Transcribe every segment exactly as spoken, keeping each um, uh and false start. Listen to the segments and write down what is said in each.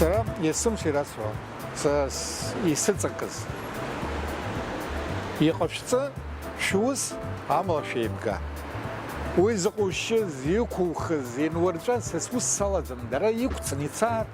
Сара есымша ирацәоуп са с-, исыҵакыз. Иҟашәҵа, шәус, амала шәеибга. Уи зыҟәшьыз, иқәухыз, инурҵәаз са сус салаӡам, дара иқәцан ицар.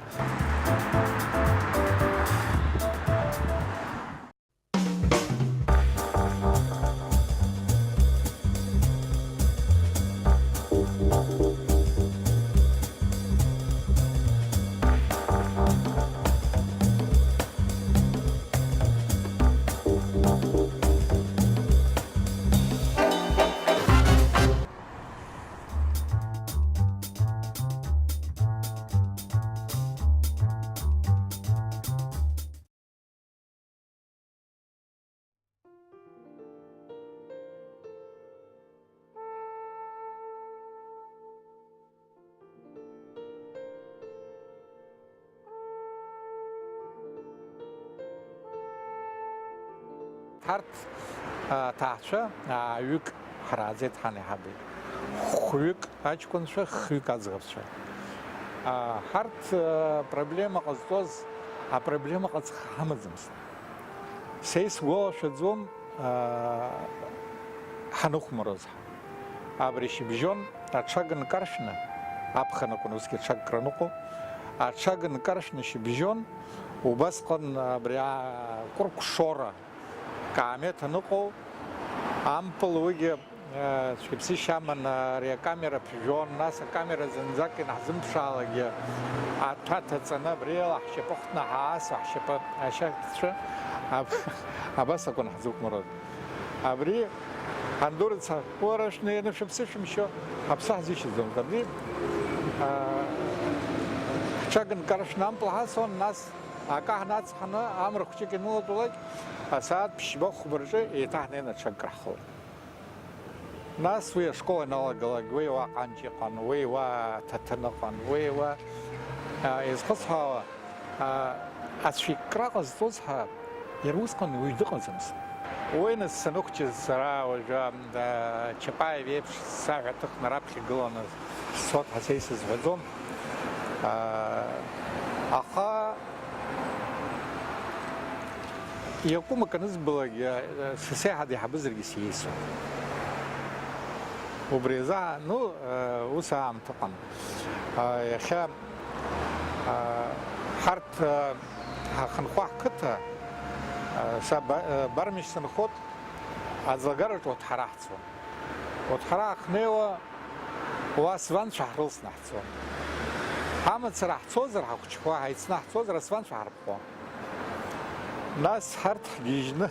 Ҳарҭ, а, аҭаацәа, а, ҩык ҳрааӡеит, ҳани ҳаби. Хәҩык аҷкәынцәа, хҩык аӡӷабцәа. А, ҳарҭ, а, проблема ҟазҵоз, апроблема ҟазҵаз ҳамаӡамызт. Са исгәалашәаӡом, аа, ҳаныхәмаруаз ҳа. Абри шьыбжьон аҽага нкаршәны, аԥхын акәын усгьы аҽага краныҟәо, аҽага нкаршәны шьыбжьон, убасҟан абри, аа, кәыркәшора каамеҭ аныҟоу, ампыл уигьы Цәгьаԥсышьа аман, ари акамера ԥжәон, нас акамера зынӡак инаҳзымԥшаалакгьы, аҭәа ҭаҵаны абри ала ҳшьапы хтны ҳааса, ҳшьапы ашьа ҳцәы аб-, абас акәын ҳзықәмырыз. Абри ҳандураца, уара шәнеины шәыԥсы шәымшьо, ҳаԥсы ҳзышьҭаӡомызт. Абри, а, ҳҽага нкаршәны ампыл ҳасуан, нас акы ҳнацҳаны, амра хәҷык ианылатәалак, асааҭ ԥшьба хәба рҿы еиҭа ҳнеины аҽага краҳхылон. Нас уи ашкол ианалагалак, уи уа ҟанҷ ыҟан, уи уа ҭаҭын ыҟан, уи уа, а, изхысҳәаауа, а, ацәикра ҟазҵоз ҳәа, иара усҟан уаҩ дыҟаӡамызт. Уи нас саныхәҷыз сара уажәы, а, Чапаев иеиԥш саҳәа ҭыхны раԥхьа гыланы сцот ҳәа са исызҳәаӡом. А, аха Иакәым акы анызбалак, са сеиҳа деиҳабызаргьы сиеисуан. Убри азы, ну, ус аамҭа ыҟан. Иахьа ҳарҭ ҳахынҳәуа ҳқыҭа, са Ба-, Бармишь сынхот, аӡлагараҿы уҭҳара ҳцон. Уҭҳара ҳахнеиуа, уа сванцәа ҳрылсны ҳцон. Ҳамацара ҳцозар, ҳахәыҷқәа ҳаицны ҳцозар, асванцәа ҳарԥхон. Нас ҳарҭ ҳгьежьны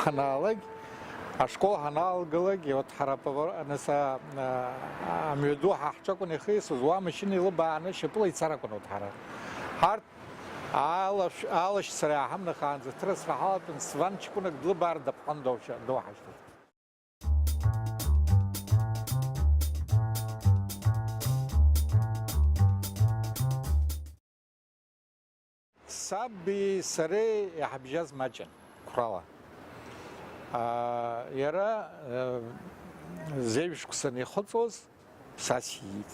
ҳанаалак, ашкол ҳанаалгалак, вот ҳара аповорот, нас, а, а, амҩаду ҳа ҳҿы акәын ихисыз, уа амашьына илыбааны шьапыла ицар акәын, вот ҳара. Ҳарҭ алашә-, алашьцара иааҳамнахаанӡа ҭрысра ҳалатәан, сван ҷкәынак длыбаар дапҟан доуша-, доуҳашьҭит. Саби сареи иҳабжьаз маҷын, қәрала. Аа, иара, э, зеижә шықәса анихыҵуаз, са сиит.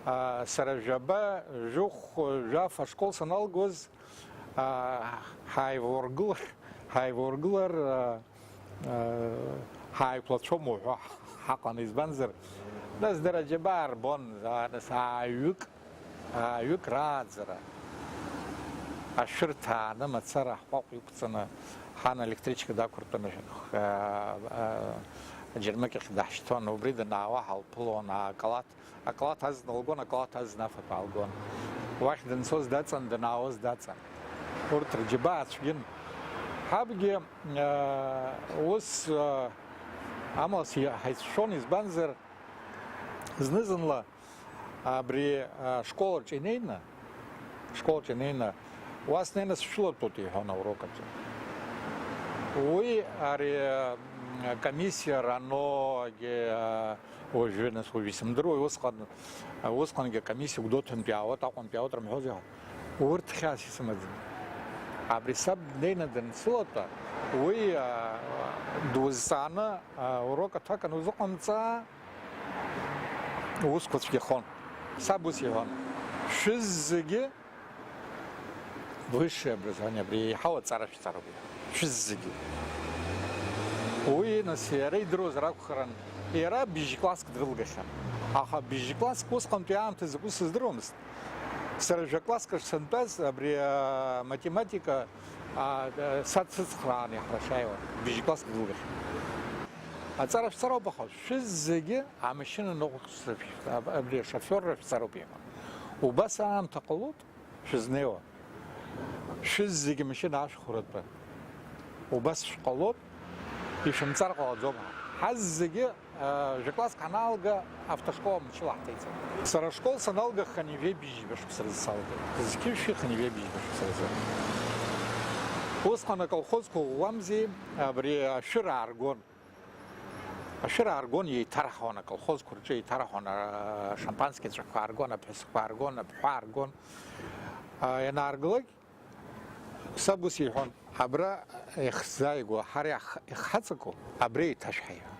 Аа, сара жәаба, жәохә, жәаф ашкол саналгоз, аа, ҳааивургылар, ҳааивургылар, аа, ҳааиқәлацәом уҳәа ҳаҟан, избанзар, нас дара џьабаа рбон, нас ааҩык, ааҩык рааӡара, ашәыр ҭааны мацара ҳҟәаҟә иқәҵаны, ҳан аелектричка дақәыртәаны, аџьармыкьахь даҳшьҭуан, убри данаауа ҳалԥылон, акалаҭ Акалаҭ азна лгон, акалаҭ азна афатә аалгон. Уахь данцоз даҵан, данаауаз даҵан. Урҭ рџьабаа цәгьын. Ҳабгьы, аа, ус, аа, амала си-, ҳаицәшәон, избанзар, зны-зынла абри, аа, школаҿ инеины, школаҿ инеины, уа снеины сшәылатәоит, иҳәон аурок аҿы. Уи ари, аа, комиссиа РАНО-гьы, аа, Уажәы, нас, уажә исымдыруеи, усҟан, усҟангьы акомиссиа Гәдоуҭантәи аауеит, Аҟәантәи аауеит рымҳәозеи ҳәа. Урҭ хьаас исымаӡам. Абри саб днеины дансылатәа, уи, а, дузҵааны, а, урок аҭак анузыҟамҵаа, уусқәа цәгьахон. Саб ус иҳәон, шәызегьы Высшее образование абри еиҳау аҵара шәҵароуп, шәыззегьы. Уи, нас, иара идыруазар акәхарын, иара бжь класск дрылгахьан. Аха бжь класск усҟантәи аамҭа закәу сыздыруамызт. Сара жәа класск ахь сантәаз, абри, а, математика, а, а, сацыцхраан иаҳра шааиуа, бжь класск дрылгахьан. Аҵара шәҵароуп, аха шәыззегьы амашьына ныҟәцашәа, аб-, абри ашоферра шәҵароуп иҳәа. Убас аамҭа ҟалоит шәызнеиуа. Шәыззегьы машьына ашәхәратәы убас шәҟалоит, ишәымҵар ҟалаӡом. Ҳаззегьы, а, жәа класск ҳанаалга, автошкола мчыла ҳҭеиҵеит. Сара ашкол саналга хынҩажәи бжьба шықәса рзы салгеит. Зқьышәи хынҩажәи бжьба шықәса рзы. Усҟан аколхозқәа ӷәӷәамзи, абри ашәыр ааргон. Ашәыр ааргон, еиҭарҳауан, аколхозқәа рҿы еиҭарҳауан, а, шампански ҵәақәа ааргон, аԥҳәысқәа ааргон, абҳәа ааргон. А, ианааргылак, саб ус иҳәон, абра иахсзааигәоу, ҳара иаҳ-, иахҳаҵаку, абра еиҭашәҳа, иҳәон.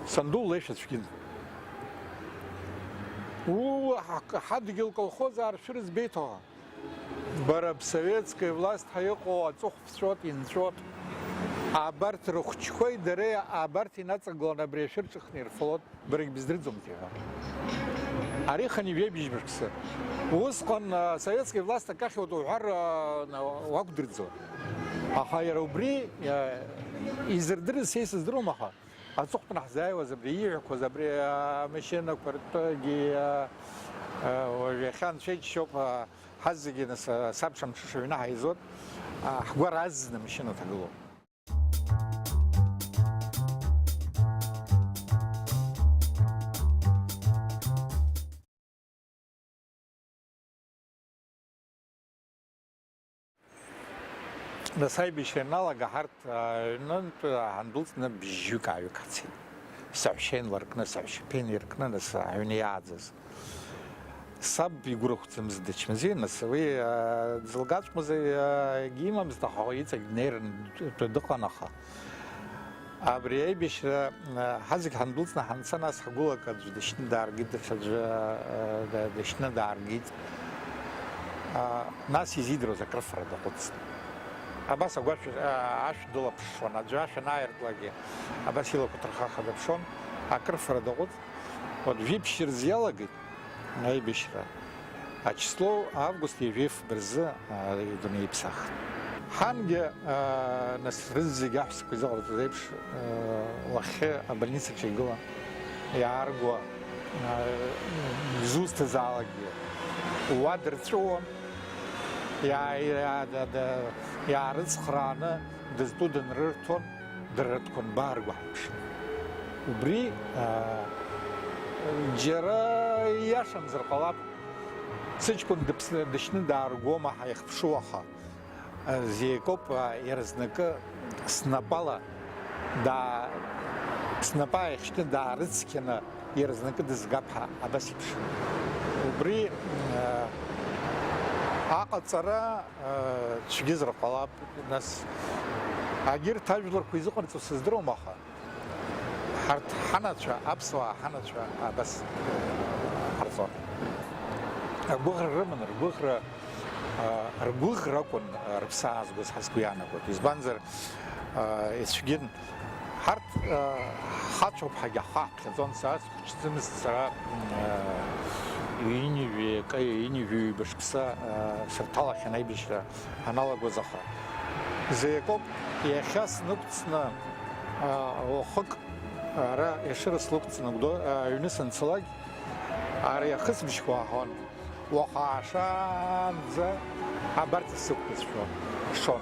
Санду леишәа цәгьан. Уу, ҳа-, ҳадгьыл колхозаа ршәыр збеит ҳәа. Бара, бсоветская власть ҳәа иҟоу аҵыхә ԥҵәот, инҵәот. Абарҭ рыхәҷқәеи дареи абарҭ инаҵагыланы абри ашәыр ҿыхны ирфалот, барагь быздырӡом, иҳәон. Ари хынҩажәи бжьба шықәса. Усҟан, а, советская власть акахьуеит уҳәар, а, на-, уақәдырӡуан. Аха иара убри, а, изырдырыз са исыздыруам, аха аҵыхәтәаны ҳзааиуаз абри ииҳәақәаз, абри, а, амашьынақәа ртәгьы, а, а, уажә иахьа анцәа иџьшьоуп, а, Ҳазегьы нас, сабша мҽыша аҩны ҳаизоит, ҳгәар азны амашьына ҭагылоуп. Нас аибашьра ианалага, ҳарҭ аҩнынтә ҳандәылҵны бжьҩык-ааҩык ҳцеит. Саҳәшьа инларкны, саҳәшьаԥа иниркны, нас аҩны иааӡаз. Саб игәы рыхәӡамызт дычмазаҩын, нас уи, а, дзылгаҵәҟьоз, а, егьимамызт, аха иҵегь днеиран д-, д-, дыҟан, аха. Абри аибашьра, а, ҳазегь ҳандәылҵны ҳанца, нас ҳгәылак аӡә дышьны дааргеит, даҽаӡәы, а, да-, дышьны дааргеит. А, нас изидыруаз акрыфара даҟәыҵт. Абас агәашә, а, ашә дылаԥшуан, аӡәы ашә анааиртлакгьы, абас илақәа ҭырхаха дыԥшуан, акрыфара даҟәыҵт. Вот жәиԥшь рзы иалагеит аибашьра. Ачисло август ҩажәи фба рзы, а, идунеи иԥсахт. Ҳангьы, а, нас рызегь аҳәсақәа изыҟарҵаз еиԥш, а, лахьхьи абольницаҿы игылан, иааргон, а, изусҭазаалакгьы уа дырҵәыуон, иаа-, иаа-, да-, да-, иаарыцхрааны дызтәу дынрырҭон. Дара рыдқәа анбааргәаҳԥши? Убри, аа, џьара ииашамзар ҟалап, сыҷкәын дыԥсны, дышьны дааргома ҳәа ихԥшу, аха, а, Зеикоп, а, иаразнакы снапала даа-, снапы ааихьшьны даарыцқьаны, иаразнакы дызгап ҳәа абас иԥшын. Убри, э, аҟаҵара, э, цәгьазар ҟалап, нас, агьырҭ ажәларқәа изыҟарҵо сыздыруам, аха ҳарҭ ҳанацәа, аԥсуаа ҳанацәа абас ҟарҵон. Агәыӷра рыман, ргәыӷра, э, ргәыӷра акәын, э, рыԥсы аазгоз ҳәа сгәы иаанагоит. Избанзар, э, ицәгьын. Ҳарҭ, э, ҳхацәоуп ҳәагьы ҳхы ҳаԥхьаӡон, сара схәыҷӡамызт, сара, э, ҩынҩажәи акы, ҩынҩажәи ҩба шықәса, э, сырҭалахьан аибашьра ҳаналагоз, аха Зеикоп иахьа снықәҵны, э, уахык ара Ешыра слықәҵны Гәдо-, э, аҩны санцалак, ари ахысбыжьқәа аҳәон. Уаха аашаанӡа абарҵа сықәтәазшәа шон.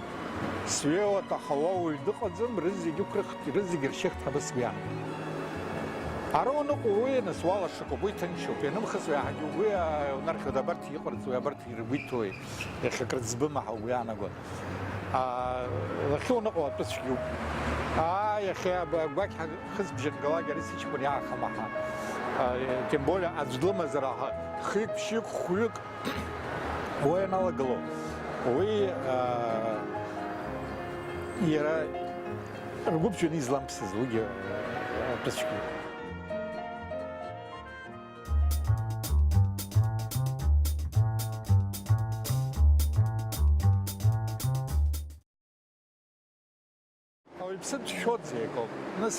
Сҩеиуеит, аха уа уаҩ дыҟаӡам, рызегь ықәрыхт, рызегь ршьыхт ҳәа сгәы иаанагон. Ара уаныҟоу уи, нас, уалашакуп, уи ҭынчуп, ианымхыз уи иаҳагьы угәы иа-, иаунархьуеит, абарҭ иҟарҵои, абарҭ иргәиҭои, иахьа акрыӡбыма ҳәа угәы иаанагон. Аа, лахьуныҟоу атәы цәгьоуп. Аа, иахьа аб-, агәақь ҳа-, хысбжьы ангалак ари сыҷкәын иаахамаҳа. Аа, тем более аӡә длымазар аха, хҩык, ԥшьҩык, хәҩык уа ианалагылоу. Уи, аа, иара ргәы ԥжәаны изламԥсыз, уигьы атәы цәгьоуп.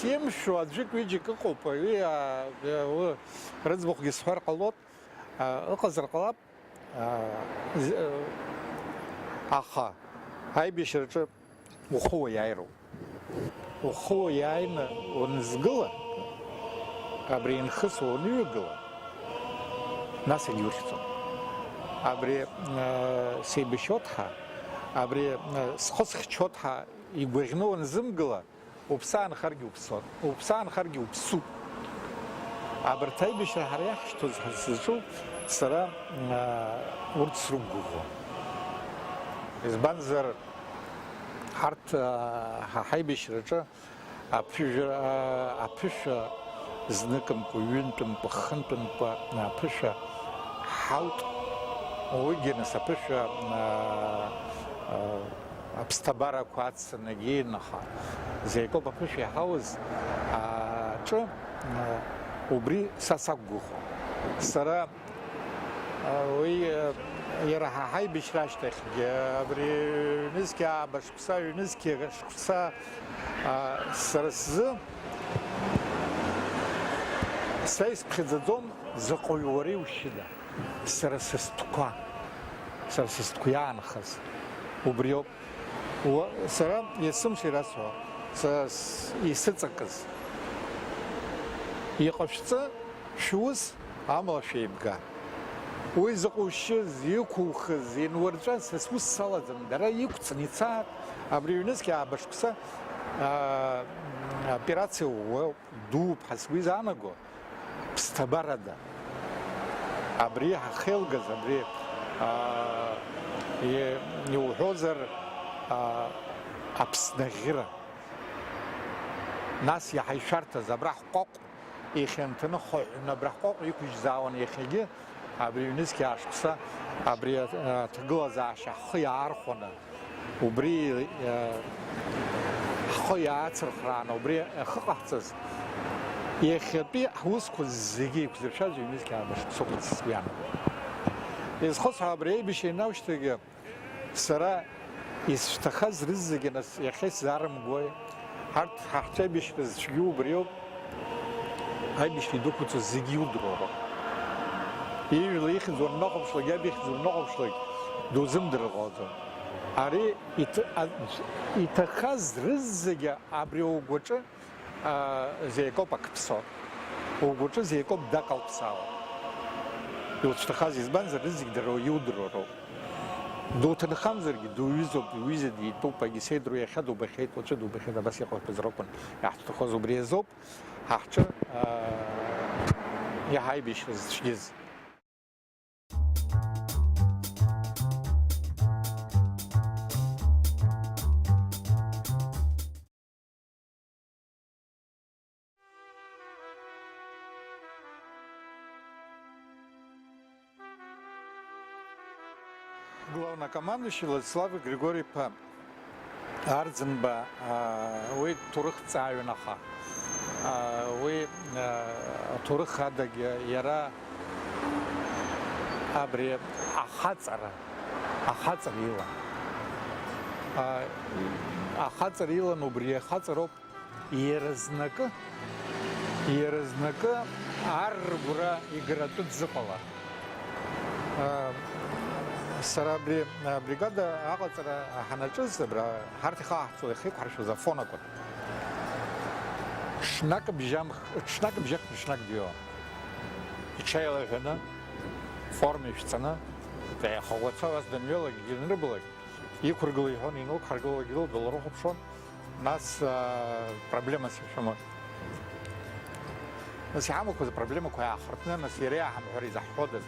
имшәо аӡәык-ҩыџьак ыҟоуп, уи, а, уи рыӡбахәгьы сҳәар ҟалоит, а, ыҟазар ҟалап, а, з-, а, аха аибашьраҿы ухы уиааироуп. Ухы уиааины уанызгыла, абри нхыс уаныҩагыла, нас егьухьӡом. Абри, э, сеибашьуеит ҳәа, абри, э, схы схьчоит ҳәа игәаӷьны уанзымгыла, уԥсы аанхаргьы уԥсуан, уԥсы аанхаргьы уԥсуп. Абарҭ аибашьра ҳара иаҳшьҭоу, ҳзызҿу, сара, э, урҭ срықәгәыӷуан. Избанзар, ҳарҭ, э, ҳа ҳаибашьраҿы Аԥыжәра, аԥышәа зныкымкәа, ҩынтәымкәа, хынтәымкәа аԥышәа ҳаут. Уигьы нас аԥышәа, а, а, аԥсҭабарақәа аццаны егьинаха. Зеикоуп аԥышәа иҳауз, а, ҿы, а, убри са сақәгәыӷуан. Сара Уи, иара ҳа ҳаибашьра ашьҭахьгьы, абри ҩнызқьи ааба шықәса, ҩнызқьи шықәса, а, сара сзы, са исԥхьаӡаӡом, заҟаҩ уара иушьыда, сара са стәқәа, сара са стәқәа иаанхаз, убриоуп. Уа-, сара есымша ирасҳәо, са с-, исыҵакыз. Иҟашәҵа шәус, амала шәеибга. Уи зыҟәышьыз, иқәухыз, инурҵәаз са сус салаӡам. Дара иқәҵны ицаат, абри ҩнызқьи ааба шықәса, аа, операциа ӷәӷәоуп, дууп ҳәа сгәы изаанаго. Ԥсҭабарада. Абри ҳахьеилгаз, абри, аа, и-, иуҳәозар, аа, Аԥсны аӷьыра. Нас иаҳа ишәарҭаз, абра ҳҟәаҟә ихьанҭаны, хыҳәҳәаны абра ҳҟәаҟә иқәыжьзаауан иахьагьы, абри ҩнызқьи ааба шықәса, абри, аа, аҭагылазаашьа ҳхы иаархәаны. Убри, э, ҳхы иаацырхрааны, убри ахьыҟаҳҵаз, иахьатәи ҳусқәа зегьы еиқәзыршәаз ҩнызқьи ааба шықәсоуп ҳәа сгәы иаанагоит. Изхысҳәаау абри аибашьра ианаушьҭагьы, сара исшәҭахаз рызегьы нас иахьа исзаарымгои? Ҳарҭ ҳаҳҿы аибашьра зцәгьоу убриоуп. Аибашьра идәықәуҵаз зегьы иудыруа роуп. Ижәла ихьӡ уаннахәаԥшлак, иаб ихьӡ уаннахәаԥшлак, дузымдырыр ҟалаӡом. Ари иҭ-, а-, иҭахаз рызегьы абри угәаҿы, а, зеикоуп ак ԥсо. Угәаҿы зеикоуп дак алԥсаауа. Иуцәҭахаз, избанзар, рызегь дара иудыруа роуп. Дуҭынхамзаргьы, дуҩызоуп, уҩыза дитәуп, агьсеидру иахьа дубахьеит, уаҵәы дубахьеит, абас иҟоуп азы ракәын иаҳҭахыз, убри азоуп ҳа ҳҿы, аа, иаҳа аибашьра зцәгьаз. Главнокомандующий Владислав Григори-иԥа Арӡынба, аа, уи ҭоурыхҭҵааҩын, аха, аа, уи, аа, аҭоурых адагьы иара абри ахаҵара, ахаҵара илан. Аа, ахаҵара илан, убри ахаҵароуп Иара знакы, иара знакы арргәра игратәы дзыҟала. Сара абри абригада аҟаҵара ҳанаҿыз, абра ҳарҭ ихаҳҵо иахьеиқәҳаршәоз Афон акәын. Ҽнак бжьамх-, ҽнак бжьахны ҽнак дҩеиуан. Иҽеилаҳәаны, форма ишәҵаны, еихаӷәӷәацәа абас данҩеилак, данрыбалак, иқәыргыла иҳәон, инылқәҳаргылалак, дылбалырхәаԥшуан. Нас, аа, проблемас ишәымоу. Нас иҳамақәаз апроблемақәа иаахыртны, нас иара иаҳамҳәар изаҳҳәодаз.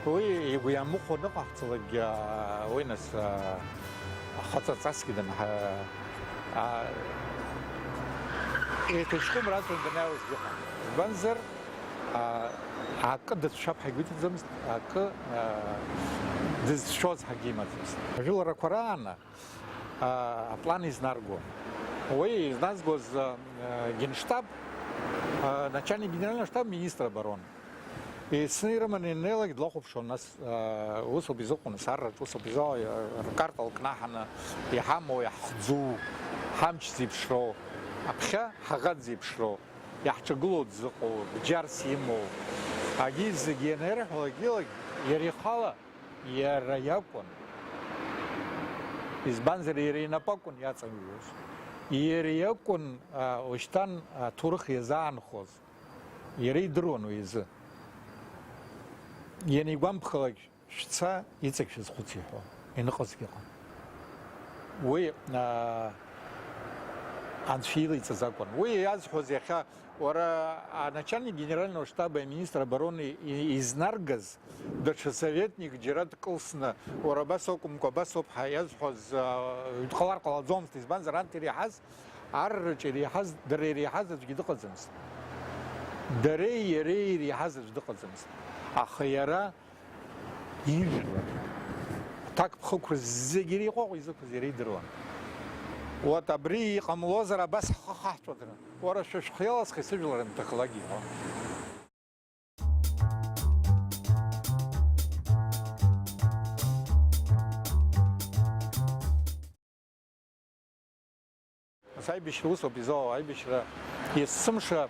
Уи игәы иамыхәо аныҟаҳҵалакгьы, аа, уи нас, аа, ахаҵаҵасгьы данҳа-, аа, еиҭаҷкәым раҵәан данааиуазгьы ыҟан. Избанзар, аа, акы дацәшәап ҳәа игәы иҭаӡамызт, акы, аа, дызцәшәоз ҳәагьы имаӡамызт. Ажәыларақәа раан, а, аплан изнаргон. Уи изназгоз, а, генштаб, а, начальник генерального штаба, министр обороны. Еицны ирыманы ианнеилак длахәаԥшуан, нас, а, усоуп изыҟоу, нас арраҿ усоуп изыҟоу, а, ркарта лкнаҳаны, иҳамоу, иаҳхӡу, ҳамч зеиԥшроу, Аԥхьа ҳаӷа дзеиԥшроу, иаҳҿагылоу дзыҟоу, бџьарс имоу, агьи зегьы ианырҳәалак, илак иара ихала иара иакәын. Избанзар, иара инапы акәын иаҵамҩуаз. Иара иакәын, а, ушьҭан аҭоурых иазаанхоз. Иара идыруан уи изы. Ианигәамԥхалак, шәца, иҵегь шәазхәыц иҳәо, иныҟәазгьы ыҟан. Уи, аа, анцәа илеиҵаз акәын. Уи иазҳәоз иахьа, уара, аначальник генерального штаба, аминистр обороны и-, изнаргаз, даҽа советник џьара дкылсны, уара абас акәымкәа, абас ауп ҳәа иазҳәоз, аа, дҟалар ҟалаӡомызт, избанзар, анҭ иреиҳаз, арраҿы иреиҳаз, дара иреиҳаз аӡәгьы дыҟаӡамызт. Дареи иареи иреиҳаз аӡә дыҟаӡамызт. Аха иара ижәлар, аҭакԥхықәра зегьы иара иҟәаҟәа изықәыз иара идыруан. Вот абри иҟамлозар, абас ҳхы хаҳҵәоит. Уара шәа шәхы иаласхи, сыжәлар анҭахлак иҳәон. Ас аибашьра усоуп изоуа, аибашьра есымша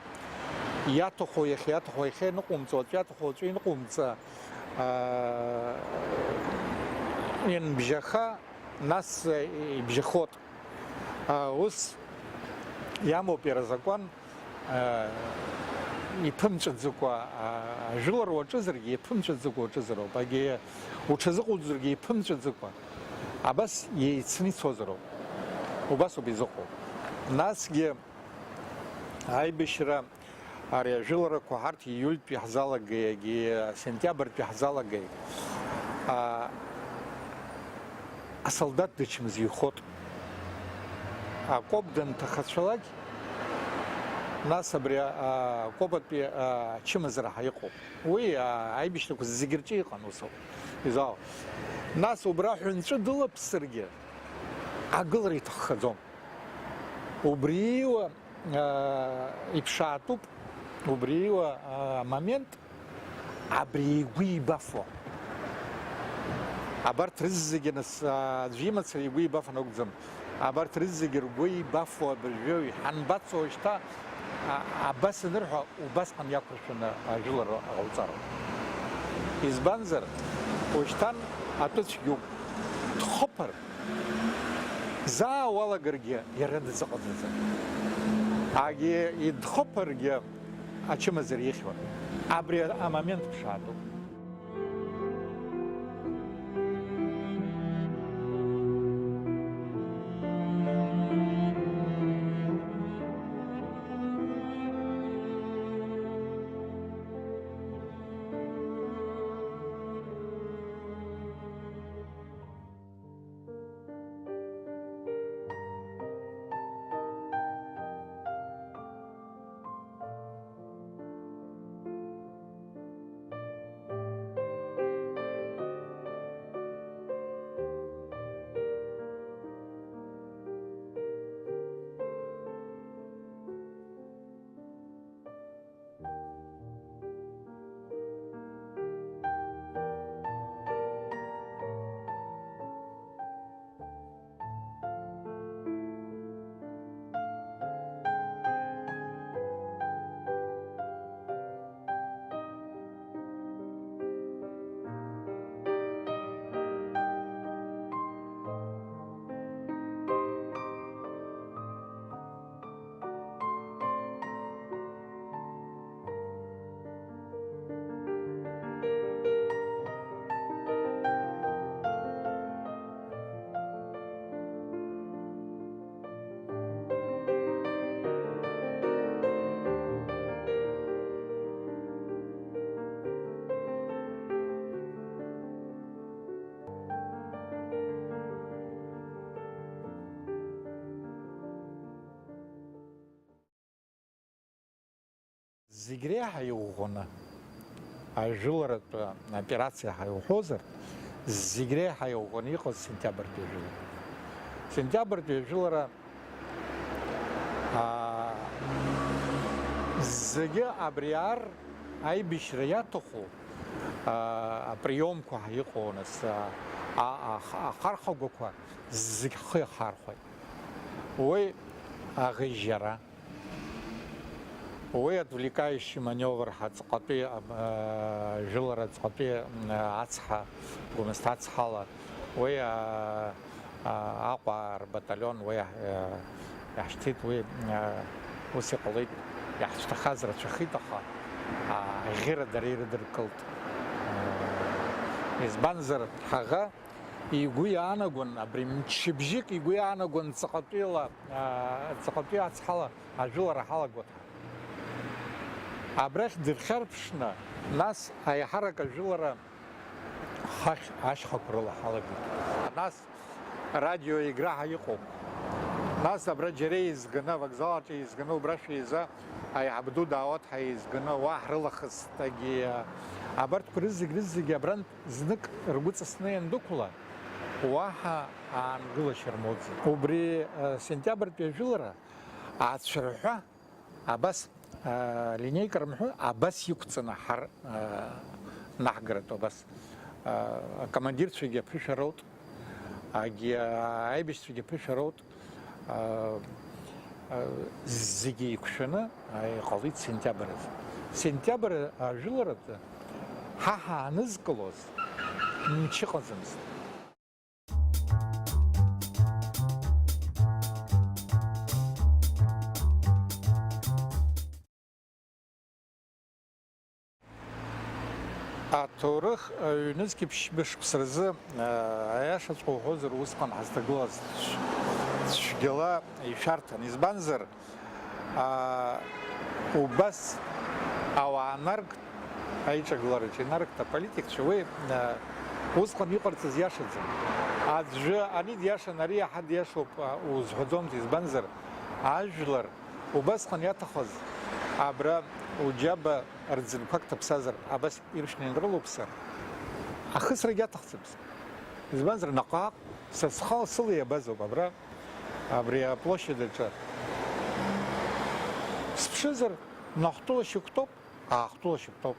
иаҭаху иахьа, иаҭаху иахьа иныҟәумҵо, уаҵәы иаҭаху уаҵәы иныҟәумҵа, аа, ианбжьаха, нас, э, ибжьахоит. Аа, ус иамоуп иара азакәан, аа, иԥымҵәаӡакәа, аа, ажәылара уаҿызаргьы, иԥымҵәаӡакәа уаҿызароуп, агьи уҽазыҟоуҵозаргьы иԥымҵәаӡакәа, абас еицны ицозароуп. Убасоуп изыҟоу. Насгьы аибашьра, ари ажәыларақәа ҳарҭ ииультәи ҳзалагеи, егьи сентиабртәи ҳзалагеи, а, асолдаҭ дычмазаҩхоит. Акоп данҭахацәалак, нас абри, а, акопатәи, а, ачымазара ҳәа иҟоуп. Уи, а, аибашьрақәа зегьы рҿы иҟан ус ауп. Изаал. Нас убра ҳәынҵәы дылаԥсыргьы, агылара иҭаххаӡом. Убриуа, аа, иԥшаатәуп, убриуа, аа, момент абри игәы еибафо. Абарҭ рызегьы нас, аа, аӡәы имацара игәы еибафон акәӡам. Абарҭ рызегьы ргәы еибафо абыржәы ҳанбацо шьҭа, а-, абас анырҳәа, убасҟан иақәыршәаны ажәылара ҟауҵароуп. Избанзар, ушьҭан атәы цәгьоуп. Дхыԥар, заа уалагаргьы иара дазыҟаҵаӡам. Агьи идхыԥаргьы ачымазара ихьуан. Абри амомент ԥшаатәуп. Зегь реиҳа иӷәӷәаны, ажәыларатә операциа ҳәа иуҳәозар, зегь реиҳа иӷәӷәаны иҟаз сентиабртәи ажәылара. Сентиабртәи ажәылара, аа, зегьы абри ар аибашьра иаҭаху, аа, априомқәа ҳәа иҟоу, нас, а, а, ах-, ахархәагақәа зегь ҳхы иахархәеит. Уи аӷеижьара, Уи отвлекающий маневр ҳәа ҵаҟатәи, а, жәылара ҵаҟатәи, м, ацҳа, Гәымсҭа ацҳала, уи, а, а, Аҟәа рбаталион, уи, а, иаҳшьҭит, уи, а, ус иҟалеит, иаҳцәҭахаз рацәахеит, аха, а, аӷьыра дара ирыдыркылт. А, избанзар, ҳаӷа игәы иаанагон, абри мчыбжьык игәы иаанагон ҵаҟатәиала, а, ҵаҟатәи ацҳала ажәылара ҳалагоит. Абрахь дырхьарԥшны, нас аиҳарак ажәылара хахь ашьхақәа рыла ҳалагеит. Нас радио Егра ҳәа иҟоуп. Нас абра џьара еизганы, авокзал аҿы еизганы, убра шәеиза аиҳаб ду Даауҭ ҳәа еизганы, уа ҳрылахыстагьы, абарҭқәа рызегь-рызегь абрантә знык ргәы ҵысны иандәықәла, уаҳа аангылашьа рмоуӡеит. Убри, э, сентиабртәи ажәылара ацәырҳәа абас, а, линеика рымҳәо, абас иқәҵаны ҳар-, а, наҳгаратәы абас, а, акомандирцәагьы аԥышәа роут, агьи, а, аибашьцәагьы аԥышәа роут, а, а, зегьы еиқәшәаны, а, иҟалеит сентиабр азы. Сентиабр ажәыларатәы ҳа ҳаанызкылоз мчы ыҟаӡамызт. Аҭоурых, ҩнызқьи ԥшьба шықәса рзы, аиашаҵәҟьа уҳәозар, усҟан ҳазҭагылаз цә-, цәгьала ишәарҭан. Избанзар, аа, убас ауаа наргт, аиҿагылараҿы инаргт аполитикцәа, уи, аа, усҟан иҟарҵаз иашаӡам. Аӡәы ани диашан, ари иаҳа диашоуп, аа, узҳәаӡомызт, избанзар, ажәлар убасҟан иаҭахыз абра уџьаба рӡынқәак ҭаԥсазар, абас иршәны ианрылоуԥсар, ахысрагьы аҭахӡамызт. Избанзар, наҟ-ааҟ са схала сыла иабазоуп абра, абри аплощадь аҿы. Сԥшызар, нахәтәыла шьоук ҭоуп, аахәтәыла шьоук ҭоуп.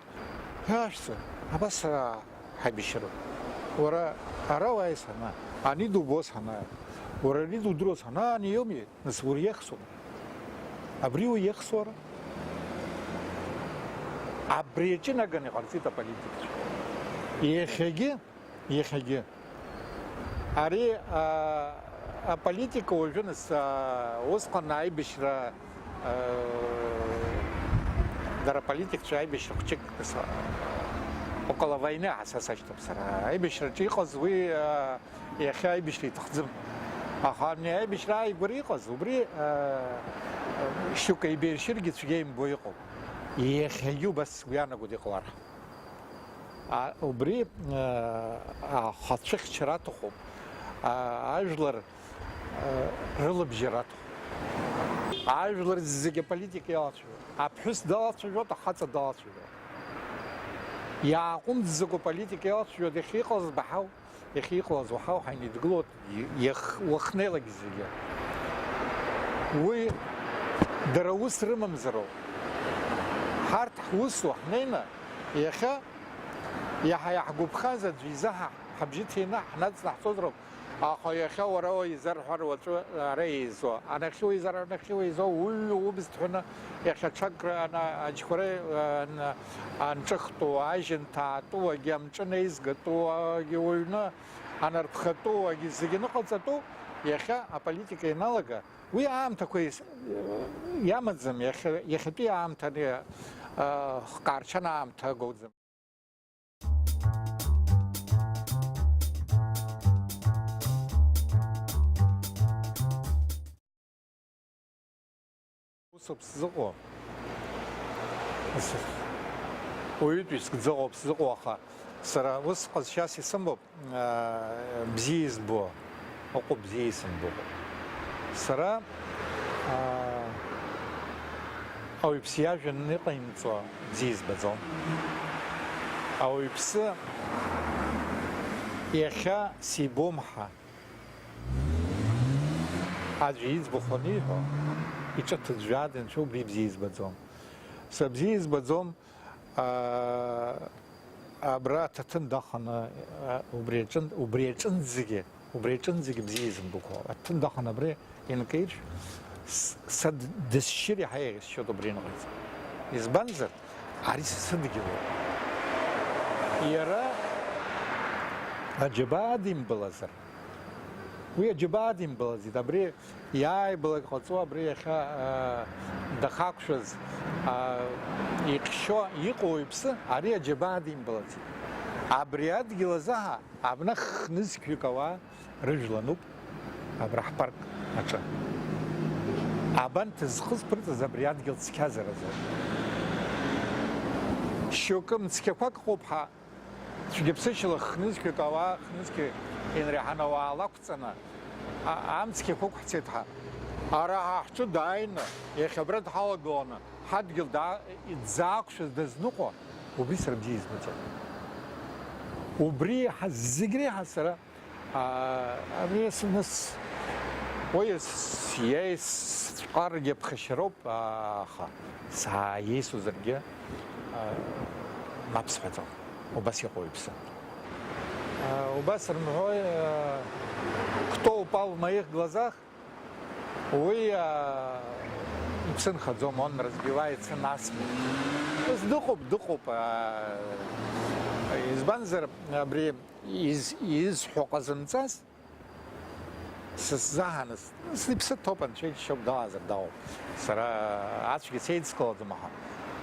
Ҳәашәца, абас ара ҳаибашьроуп. Уара ара уааиз ҳана, ани дубоз ҳана, уара ари дудыруаз ҳана, ани иоуми, нас уара иахьсума? Абри уи иахьсуара? Абри аҿынаганы иҟарҵеит аполитикцәа. Иахьагьы Иахьагьы. Ари, а, аполитика уажәы нас, а, усҟан аибашьра, а, дара аполитикцәа аибашьра хәҷык нас, а, около войны ҳа са сашьҭоуп сара. Аибашьраҿы иҟаз уи, а, иахьа аибашьра иҭахӡам. Аха ани аибашьра ааигәара иҟаз, убри, а, шьоук еибаиршьыргьы цәгьа имбо иҟоуп. Иахьагьы убас уи иаанагоит иҟалар. А, убри, а, ахацәыхьчара аҭахуп. А, ажәлар, а, рылабжьара аҭахуп. Ажәлар зегьы аполитика иалацәажәоит. Аԥҳәыс далацәажәоит, ахаҵа далацәажәоит. Иааҟәымҵӡакәа аполитика иалацәажәоит, иахьа иҟалаз баҳау. Иахьа иҟалаз уаҳау ҳаинидгылоит, иах-, уахнеилак зегьы. Уи дара ус рымамзароуп. Ҳарҭ ҳусу ҳнеины, иахьа иаҳа иаҳгәаԥхаз аӡәы изы ҳа-, ҳабжьы ҭины ҳнаҵнаҳҵозароуп. Аха иахьа уара уизарҳәар уаҵәы ара еизо, анахьы уизар, анахьы уеизо, уҩ убз ҭҳәаны, иахьа ҽак ана-, аџьқәара, ан-, анҿыхтәу, ажьынҭаатәу, агьи амҿы неизгатәу, агьи уҩны анарԥхатәу, агьи зегьы ныҟаҵатәу, иахьа аполитика ианалага, уи аамҭақәа ис-, иамаӡам, иахьа, иахьатәи аамҭа, а, хкаарчана аамҭа агоуӡам. Усоуп сзыҟоу. Ус, уаҩытәыҩск дзыҟоуп сзыҟоу, аха сара ус ҟазшьас исымоуп, аа, бзиа избо, ыҟоуп бзиа исымбо. Сара, аа, ауаҩԥсы иажәа иҟаимҵо бзиа избаӡом. Ауаҩԥсы иахьа сибом ҳәа аӡәы иӡбахә аниҳәо, иҿы ҭыӡәӡәаада анцәа убри бзиа избаӡом. Са бзиа избаӡом, аа, абра аҭаҭын даханы, а, убри аҿын-, убри аҿынӡагьы, убри аҿынӡагьы бзиа изымбақәо. Аҭаҭын даханы абри инкеиршә, с-, са д-, дысшьыр иаҳа еиӷьысшьоит убри аныҟаиҵа. Избанзар, ари са сыдгьылоуп. Иара аџьабаа димбалазар, уи аџьабаа димбалаӡеит, абри иааибалак ҟаҵо, абри иахьа, аа, дахақәшәаз, аа, иҟьшьо иҟоу иԥсы, ари аџьабаа димбалаӡеит. Абри адгьыл азы ҳа абна хнызқьҩык ауаа рыжәла ануп, абра ҳпарк аҿы. Абанҭ зхы зԥырҵаз абри адгьыл цқьазаразы. Шьоукы мцқьақәак ыҟоуп ҳа, цәгьаԥсышьала хнызқьҩык ауаа, хнызқьҩык инреиҳаны ауаа лақәҵаны, а-, амцқьақәа ықәҳцеит ҳа. Ара ҳа ҳҿы дааины, иахьа абра дҳалагыланы, ҳадгьыл даа-, дзаақәшәаз дазныҟәо, убри сара бзиа избаӡом. Убри ҳа-, зегь реиҳа сара Аа, абри ас-, нас, уи ас-, иеисҵәҟьаргьы ԥхашьароуп, аха сааиеисозаргьы, аа, мап сҳәаӡом. Убас иҟоу иԥсы. Аа, убас рымҳәои, аа, кто упал в моих глазах, уи, аа, иԥсы нхаӡом, он разбивается насмерть. Ус дыҟоуп, дыҟоуп, аа, избанзар, абри Из-, изҳәо ҟазымҵаз сыззаҳаныз, сыԥсы ҭоуп, анцәа иџьшьоуп, далазар дауп. Сара ацәгьа сеидскылаӡом, аха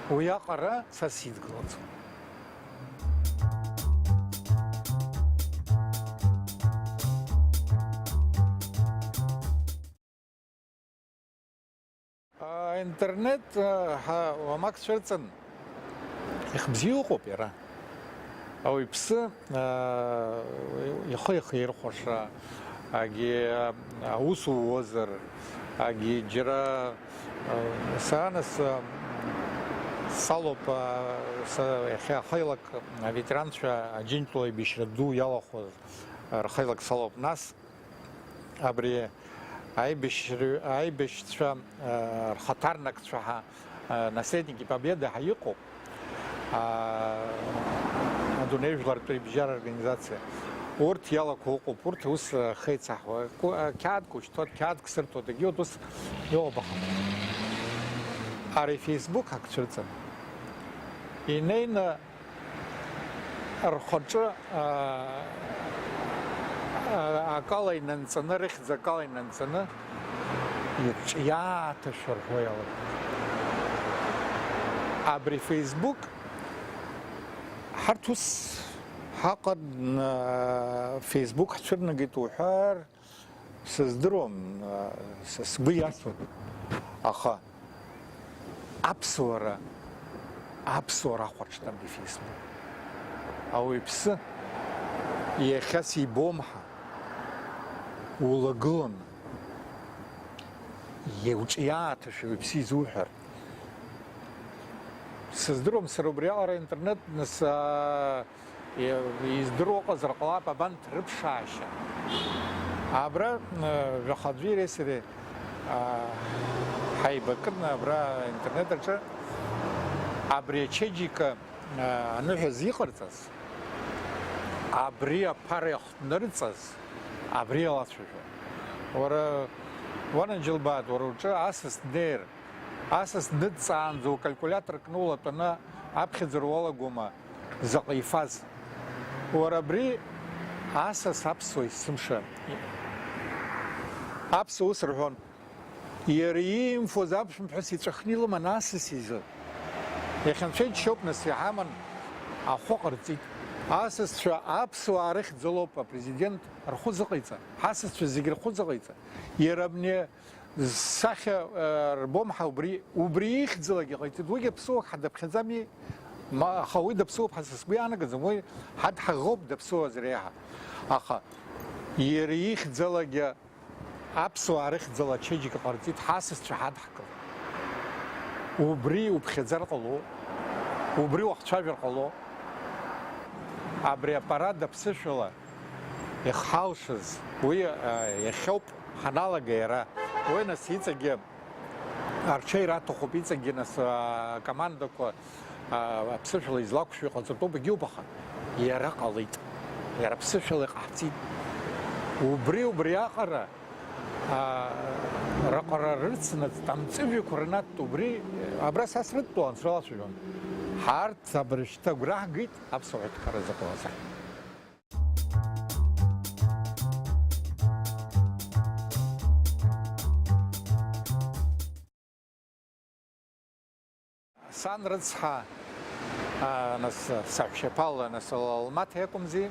уиаҟара са сидгылаӡом. Аинтернет, а, ҳа уамак цәырҵын, ихбзиа ыҟоуп иара. Ауаҩԥсы, а, ихы ихирхәаша, агьи, а, аус ууазар, агьи џьара, а, сара нас, а, салоуп, а, са иахьа ахеилак аветеранцәа Аџьынџьтәыла аибашьра ду иалахәыз, а, рхеилак салоуп. Нас Абри аибашьры-, аибашьцәа, э, рхаҭарнакцәа ҳа, э, наследники Победы ҳа иҟоуп, а, адунеи жәлартәи рыбжьара организациа. Урҭ иалақәа ыҟоуп, урҭ ус, э, хеицаҳуа, ку-, э, қьаадк ушьҭоит, қьаадк сырҭоит, егьи урҭ ус иоуп, аха. Ари Facebook ак цәырҵын. Инеины Рхаҿы, аа, аа, акала инанҵаны, рыхьӡ акала инанҵаны, ирҿиааҭашәа рҳәо иалагеит. Абри Facebook, ҳарҭ ус ҳаҟан, аа, Facebook ҳцәырнагеит уҳәар, Сыздыруам, а, са сгәы иасуан, аха аԥсуара, аԥсуара ахәаҽ абри Facebook. Ауаҩԥсы иахьа сибом ҳәа улагыланы, иа-, уҿы иааҭашәа уаҩԥсы изуҳәар. Сыздыруам сара убриаҟара интернет, нас, а, Издыруа ыҟазар ҟалап, абанҭ рыԥшаашьа. Абра, э, жәаха аӡәи иареи сареи, а, ҳаибакын абра аинтернет аҿы, абри ачеиџьыка, э, аныҳәа зиҟарҵаз, абри аԥара иахҭнырҵаз, абри алацәажәо. Уара уанаџьалбааит, уара уҿы асас днеир, Асас дныдҵаанӡа укалькулиатор кны улатәаны аԥхьаӡара уалагома, заҟа ифаз? Уара абри асас аԥсуа есымша. Аԥсуа ус рҳәон. Иара иимфоз аԥшәмаԥҳәыс иҵәахны илыман асас изы. Иахьа анцәа иџьшьоуп, нас иҳаман ахәы ҟарҵеит. Асасцәа аԥсуаа рыхьӡалоуп апрезидент рхәы зыҟаиҵа. Ҳасасцәа зегь рхәы зыҟаиҵа. Иара абни Зсахьа, э, рбом ҳәа убри, убри ихьӡалагьы ҟаиҵеит. Уигьы аԥсуак ҳадаԥхьаӡами? Ма, аха уи даԥсуоуп ҳәа са сгәы иаанагаӡом, уи ҳадҳаӷоуп даԥсуазар еиҳа. Аха иара ихьӡалагьы аԥсуаа рыхьӡала ачеиџьыка ҟарҵеит, ҳасасцәа ҳадҳкылт. Убри уԥхьаӡар ҟало, убри уахцәажәар ҟало. Абри апарад аԥсышәала Иахҳалшаз, уи, а, иахьоуп ҳаналага иара. Уи нас иҵегьы арҽеира аҭахуп, иҵегьы нас, а, акомандақәа, а, аԥсышәала излақәшәо иҟаҵатәуп, егьиуп, аха иара ҟалеит. Иара аԥсышәала иҟаҳҵеит. Убри, убриаҟара, а, Раҟара рыцнаҵт, амҵәыжәҩақәа рнаттт, убри, абра са срыдтәалан, срылацәажәон. Ҳарҭ абыржәшьҭа агәра ҳгеит аԥсуа ҳәынҭқарра закон азы. Сан рыцҳа, а, нас, саҳәшьаԥа, нас, Алмаҭа иакәымзи,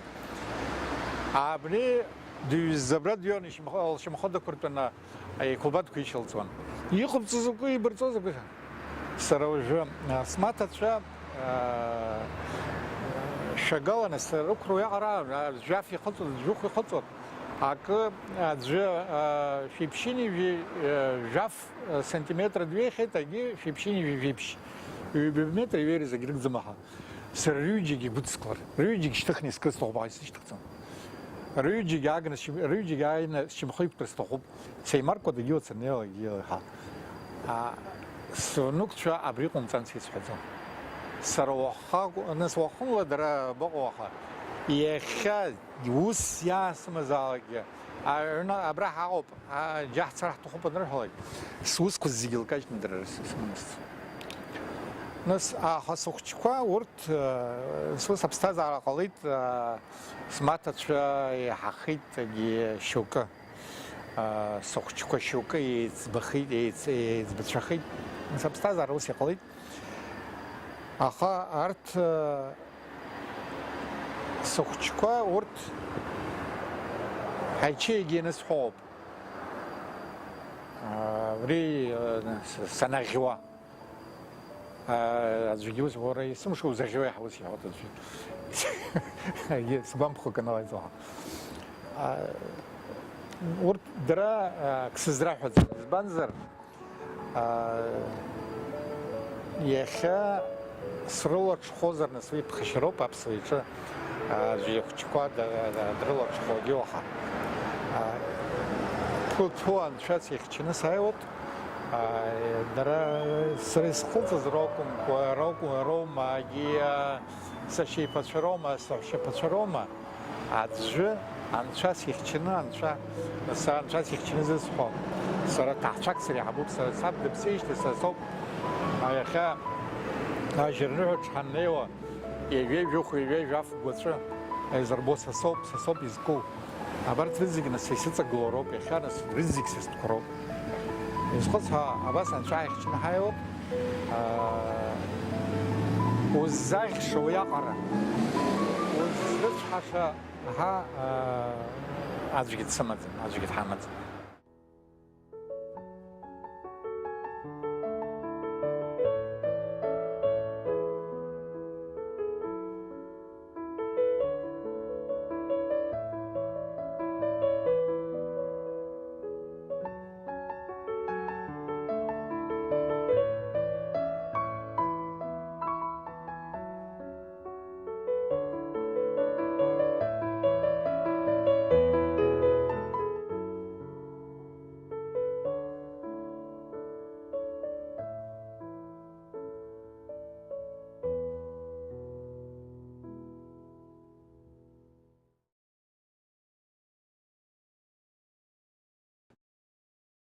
абни дыҩзабра дҩон, ишьамхы-, лшьамхы дықәыртәаны, еиқәылбатәқәа ишьалҵуан. Иҟабҵо закәи, ибырҵо закәи? Сара уажәы, а, смаҭацәа, а, шәагаланы срықәра уиаҟара, а, жәаф ихыҵуан, жәохә ихыҵуан. Акы аӡәы, а, шәиԥшьынҩажәи, а, жәаф, а, сантиметр дҩеихьеит, агьи шәиԥшьынҩажәи жәиԥшь. Ҩба метр иҩеира зегь рыгӡам аха. Сара рҩыџьегь игәыдыскылар, рҩыџьегь шьҭыхны искыр сҭахуп, аха исышьҭыхӡом. Рҩыџьегь аагны сшьым-, рҩыџьегь ааины сшьамхы иқәтәар сҭахуп. Сеимаркуа дагьыла саннеилак, егьыла ҳа. А, сынықәцәа абри ҟамҵан сисҳәаӡом. Сара уаха, нас уахынла дара баҟоу аха, иахьа ус иаасымазаалакгьы, аҩны абра ҳаҟоуп, а, џьа ҳцар ҳҭахуп анырҳәалак, сусқәа зегьы лкажьны дара рс-, сымамызт. Нас, аха сыхәҷқәа урҭ, э, сус аԥсҭазаара ҟалеит, э, смаҭацәа еиҳахеит, егьи шьоукы. Аа, сыхәҷқәа шьоукы еиҵбахеит, еиҵ-, еиҵбацәахеит. Сыԥсҭазаара ус иҟалеит. Аха арҭ, аа, сыхәҷқәа урҭ ҳаичеигьы ианысҳәоуп. Аа, убри, аа, с-, санаӷьуа. Аа, аӡәгьы ус уара есымша узаӷьуеи ҳәа ус иҳәоит аӡәы. Егьи сгәамԥхо акы налаиҵо ҳәа. Аа, урҭ дара, аа, ак сызраҳәаӡом. Избанзар, аа, иахьа срылаҽхәозар нас уи ԥхашьароуп аԥсуа иҿы. Аӡәы ихәҷқәа да-, да-, дрылаҽхәогьы уаҳа. А, ԥу-, ԥу анцәа сихьчаны сааиуеит. А, дара сара исхылҵыз ракәымкәа, ракәым-, роума, агьи, а, сашьеиқәацәа роума, саҳәшьаԥацәа роума, аӡәы анцәа сихьчаны, анцәа, са анцәа сихьчаны зысҳәо, сара ҭаацәак среиҳабуп, сара саб дыԥсижьҭеи са соуп, а, иахьа ажьырныҳәа ҳаннеиуа, ҩажәи жәохә, ҩажәи жәаф гәаҵәы еизырбо са соуп, са соуп изку. Абарҭ рызегь нас исыҵагылоу роуп, иахьа нас рызегь са стәқәа роуп. Изхәыцха абас анцәа ихьчаны ҳаиуп. Аа, уззаӷьша уиаҟара, уззыцәҳаша ҳа, аа, аӡәгьы дсымаӡам, аӡәгьы дҳамаӡам.